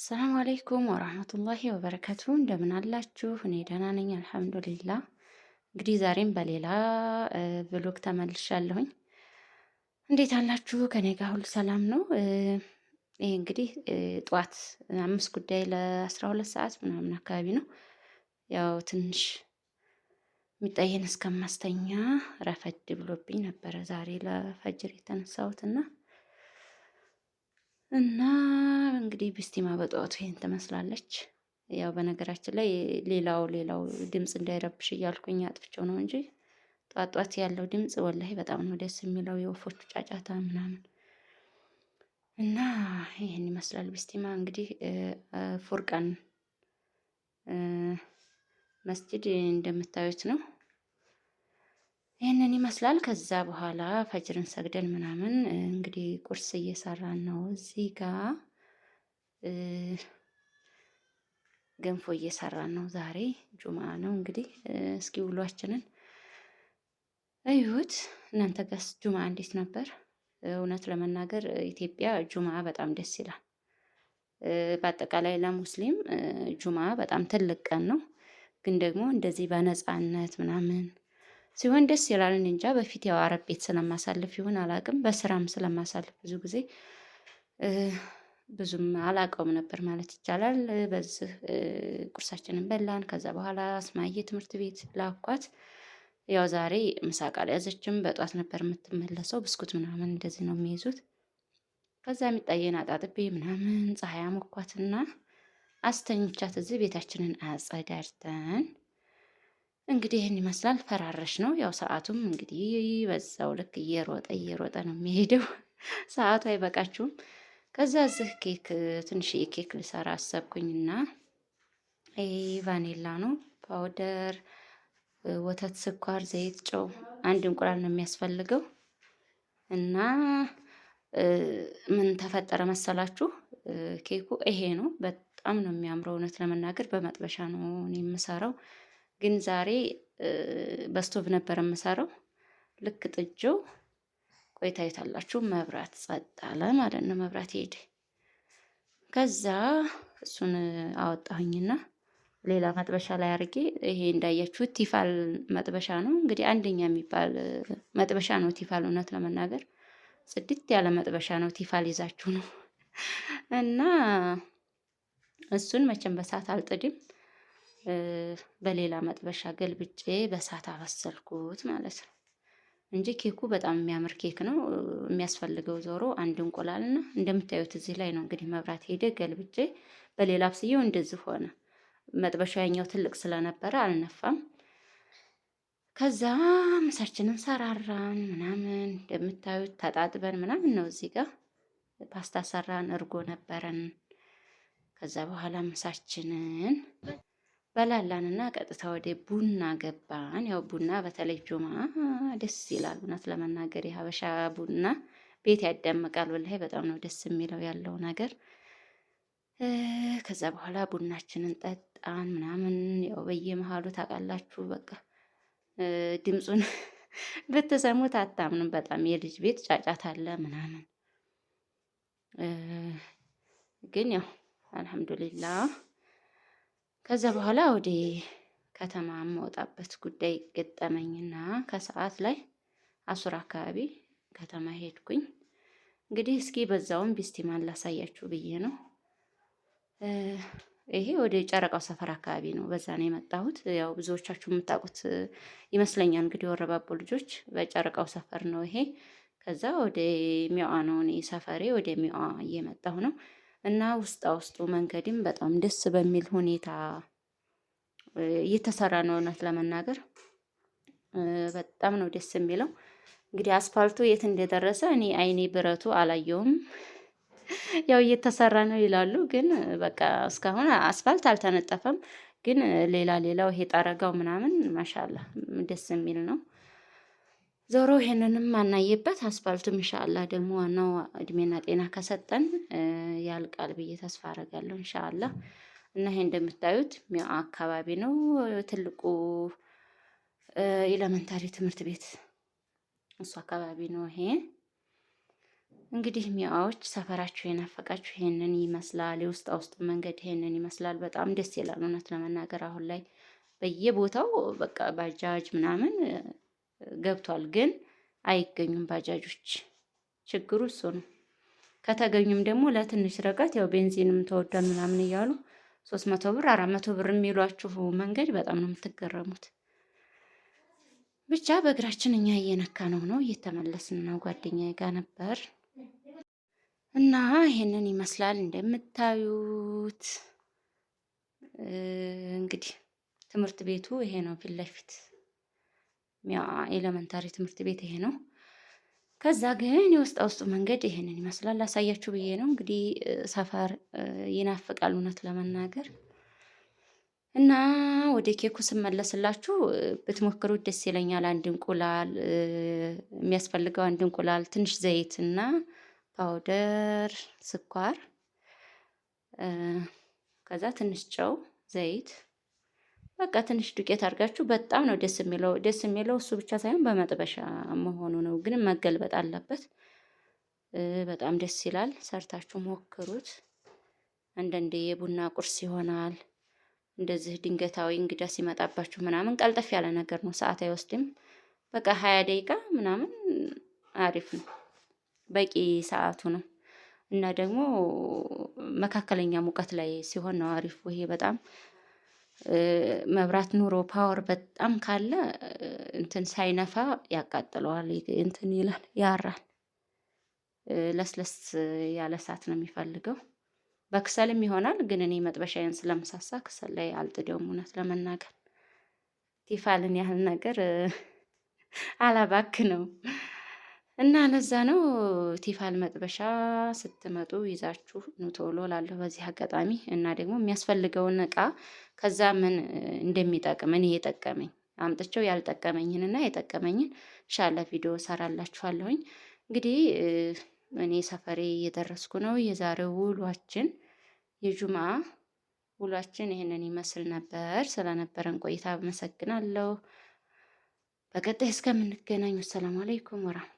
السلام عليكم ورحمة الله وبركاته። እንደምን አላችሁ? እኔ ደህና ነኝ الحمد لله። እንግዲህ ዛሬም በሌላ vlog ተመልሻለሁኝ። እንዴት አላችሁ? ከኔ ጋር ሁሉ ሰላም ነው። ይሄ እንግዲህ ጠዋት 11:55 ምናምን አካባቢ ነው። ያው ትንሽ ሚጣዬን እስከማስተኛ ረፈድ ብሎብኝ ነበረ ዛሬ ለፈጅር የተነሳሁትና እና እንግዲህ ቢስቲማ በጠዋቱ ይሄን ትመስላለች። ያው በነገራችን ላይ ሌላው ሌላው ድምፅ እንዳይረብሽ እያልኩኝ አጥፍቼው ነው እንጂ ጧት ጧት ያለው ድምፅ ወላሂ በጣም ነው ደስ የሚለው የወፎቹ ጫጫታ ምናምን እና ይህን ይመስላል። ቢስቲማ እንግዲህ ፉርቃን መስጂድ እንደምታዩት ነው። ይህንን ይመስላል። ከዛ በኋላ ፈጅርን ሰግደን ምናምን እንግዲህ ቁርስ እየሰራን ነው። እዚህ ጋ ገንፎ እየሰራን ነው። ዛሬ ጁማ ነው። እንግዲህ እስኪ ውሏችንን እዩት። እናንተ ጋስ ጁማ እንዴት ነበር? እውነት ለመናገር ኢትዮጵያ ጁማ በጣም ደስ ይላል። በአጠቃላይ ለሙስሊም ጁማ በጣም ትልቅ ቀን ነው። ግን ደግሞ እንደዚህ በነፃነት ምናምን ሲሆን ደስ ይላል። እኔ እንጃ በፊት ያው አረብ ቤት ስለማሳልፍ ይሁን አላቅም፣ በስራም ስለማሳልፍ ብዙ ጊዜ ብዙም አላቀውም ነበር ማለት ይቻላል። በዚህ ቁርሳችንን በላን። ከዛ በኋላ አስማዬ ትምህርት ቤት ላኳት። ያው ዛሬ ምሳ ቃል ያዘችም በጧት ነበር የምትመለሰው። ብስኩት ምናምን እንደዚህ ነው የሚይዙት። ከዛ የሚጣየን አጣጥቤ ምናምን ፀሐይ አሞኳትና አስተኝቻት እዚህ ቤታችንን አጸዳድተን እንግዲህ ይህን ይመስላል። ፈራረሽ ነው ያው ሰዓቱም እንግዲህ በዛው ልክ እየሮጠ እየሮጠ ነው የሚሄደው። ሰዓቱ አይበቃችሁም። ከዛ እዚህ ኬክ ትንሽዬ ኬክ ልሰራ አሰብኩኝና ይሄ ቫኒላ ነው powder፣ ወተት፣ ስኳር፣ ዘይት፣ ጨው፣ አንድ እንቁላል ነው የሚያስፈልገው። እና ምን ተፈጠረ መሰላችሁ? ኬኩ ይሄ ነው። በጣም ነው የሚያምረው። እውነት ለመናገር በመጥበሻ ነው እኔ የምሰራው፣ ግን ዛሬ በስቶቭ ነበር የምሰራው። ልክ ጥጄው ቆይታ ይታላችሁ መብራት ጸጥ አለ ማለት ነው። መብራት ሄደ። ከዛ እሱን አወጣሁኝና ሌላ መጥበሻ ላይ አድርጌ ይሄ እንዳያችሁት ቲፋል መጥበሻ ነው። እንግዲህ አንደኛ የሚባል መጥበሻ ነው ቲፋል። እውነት ለመናገር ጽድት ያለ መጥበሻ ነው። ቲፋል ይዛችሁ ነው እና እሱን መቼም በሳት አልጥድም። በሌላ መጥበሻ ገልብጬ በሳት አበሰልኩት ማለት ነው እንጂ ኬኩ በጣም የሚያምር ኬክ ነው። የሚያስፈልገው ዞሮ አንድ እንቁላልና እንደምታዩት እዚህ ላይ ነው እንግዲህ መብራት ሄደ። ገልብጬ በሌላ አብስዬው እንደዚህ ሆነ። መጥበሻ ያኛው ትልቅ ስለነበረ አልነፋም። ከዛ ምሳችንን ሰራራን ምናምን እንደምታዩት ተጣጥበን ምናምን ነው እዚህ ጋር ፓስታ ሰራን፣ እርጎ ነበረን። ከዛ በኋላ ምሳችንን በላላንና ቀጥታ ወደ ቡና ገባን። ያው ቡና በተለይ ጁማ ደስ ይላል። እውነት ለመናገር የሀበሻ ቡና ቤት ያዳምቃል። ወላሂ በጣም ነው ደስ የሚለው ያለው ነገር። ከዛ በኋላ ቡናችንን ጠጣን ምናምን። ያው በየመሀሉ ታውቃላችሁ፣ በቃ ድምፁን ብትሰሙት አታምኑም። በጣም የልጅ ቤት ጫጫታ አለ ምናምን፣ ግን ያው አልሐምዱሊላህ። ከዛ በኋላ ወደ ከተማ የምወጣበት ጉዳይ ገጠመኝና ከሰዓት ላይ አሱር አካባቢ ከተማ ሄድኩኝ። እንግዲህ እስኪ በዛውም ቢስቲማን ላሳያችሁ ብዬ ነው። ይሄ ወደ ጨረቃው ሰፈር አካባቢ ነው። በዛ ነው የመጣሁት። ያው ብዙዎቻችሁ የምታውቁት ይመስለኛል። እንግዲህ ወረባቦ ልጆች በጨረቃው ሰፈር ነው ይሄ። ከዛ ወደ ሚዋ ነው እኔ ሰፈሬ፣ ወደ ሚዋ እየመጣሁ ነው። እና ውስጣ ውስጡ መንገድም በጣም ደስ በሚል ሁኔታ እየተሰራ ነው። እውነት ለመናገር በጣም ነው ደስ የሚለው። እንግዲህ አስፋልቱ የት እንደደረሰ እኔ አይኔ ብረቱ አላየውም። ያው እየተሰራ ነው ይላሉ፣ ግን በቃ እስካሁን አስፋልት አልተነጠፈም። ግን ሌላ ሌላው ይሄ ጠረጋው ምናምን ማሻላ ደስ የሚል ነው። ዞሮ ይሄንንም አናየበት አስፋልቱም ኢንሻአላህ ደግሞ ዋናው እድሜና ጤና ከሰጠን ያልቃል ብዬ ተስፋ አረጋለሁ ኢንሻአላህ። እና ይሄ እንደምታዩት ሚያ አካባቢ ነው ትልቁ elementary ትምህርት ቤት እሱ አካባቢ ነው ይሄ። እንግዲህ ሚያዎች ሰፈራችሁ የናፈቃችሁ ይሄንን ይመስላል። የውስጣ ውስጥ መንገድ ይሄንን ይመስላል። በጣም ደስ ይላል። እውነት ለመናገር አሁን ላይ በየቦታው በቃ ባጃጅ ምናምን ገብቷል፣ ግን አይገኙም ባጃጆች። ችግሩ እሱ ነው። ከተገኙም ደግሞ ለትንሽ ርቀት ያው ቤንዚንም ተወዷል ምናምን እያሉ 300 ብር 400 ብር የሚሏችሁ መንገድ በጣም ነው የምትገረሙት። ብቻ በእግራችን እኛ እየነካ ነው ነው እየተመለስን ነው። ጓደኛዬ ጋር ነበር እና ይሄንን ይመስላል እንደምታዩት። እንግዲህ ትምህርት ቤቱ ይሄ ነው። ፊት ለፊት elementary ትምህርት ቤት ይሄ ነው። ከዛ ግን የውስጣ ውስጡ መንገድ ይሄንን ይመስላል። ላሳያችሁ ብዬ ነው። እንግዲህ ሰፈር ይናፍቃል እውነት ለመናገር እና ወደ ኬኩ ስመለስላችሁ ብትሞክሩት ደስ ይለኛል። አንድ እንቁላል የሚያስፈልገው አንድ እንቁላል፣ ትንሽ ዘይት እና powder ስኳር፣ ከዛ ትንሽ ጨው፣ ዘይት፣ በቃ ትንሽ ዱቄት አድርጋችሁ በጣም ነው ደስ የሚለው። ደስ የሚለው እሱ ብቻ ሳይሆን በመጥበሻ መሆኑ ነው፣ ግን መገልበጥ አለበት። በጣም ደስ ይላል። ሰርታችሁ ሞክሩት። አንዳንዴ የቡና ቁርስ ይሆናል። እንደዚህ ድንገታዊ እንግዳ ሲመጣባችሁ ምናምን ቀልጠፍ ያለ ነገር ነው፣ ሰዓት አይወስድም። በቃ 20 ደቂቃ ምናምን አሪፍ ነው፣ በቂ ሰዓቱ ነው። እና ደግሞ መካከለኛ ሙቀት ላይ ሲሆን ነው አሪፉ። ይሄ በጣም መብራት ኑሮ power በጣም ካለ እንትን ሳይነፋ ያቃጥለዋል፣ እንትን ይላል፣ ያራል። ለስለስ ያለ እሳት ነው የሚፈልገው። በክሰልም ይሆናል፣ ግን እኔ መጥበሻዬን ስለምሳሳ ክሰል ላይ አልጥደውም። እውነት ለመናገር ቲፋልን ያህል ነገር አላባክነው እና ለዛ ነው ቲፋል መጥበሻ ስትመጡ ይዛችሁ ኑ ቶሎ እላለሁ በዚህ አጋጣሚ። እና ደግሞ የሚያስፈልገውን እቃ ከዛ ምን እንደሚጠቅም እኔ የጠቀመኝ አምጥቼው ያልጠቀመኝንና የጠቀመኝን ሻለ ቪዲዮ ሰራላችኋለሁኝ። እንግዲህ እኔ ሰፈሬ እየደረስኩ ነው። የዛሬው ውሏችን የጁምአ ውሏችን ይህንን ይመስል ነበር። ስለነበረን ቆይታ አመሰግናለሁ። በቀጣይ እስከምንገናኝ ሰላም አለይኩም ወራህመቱ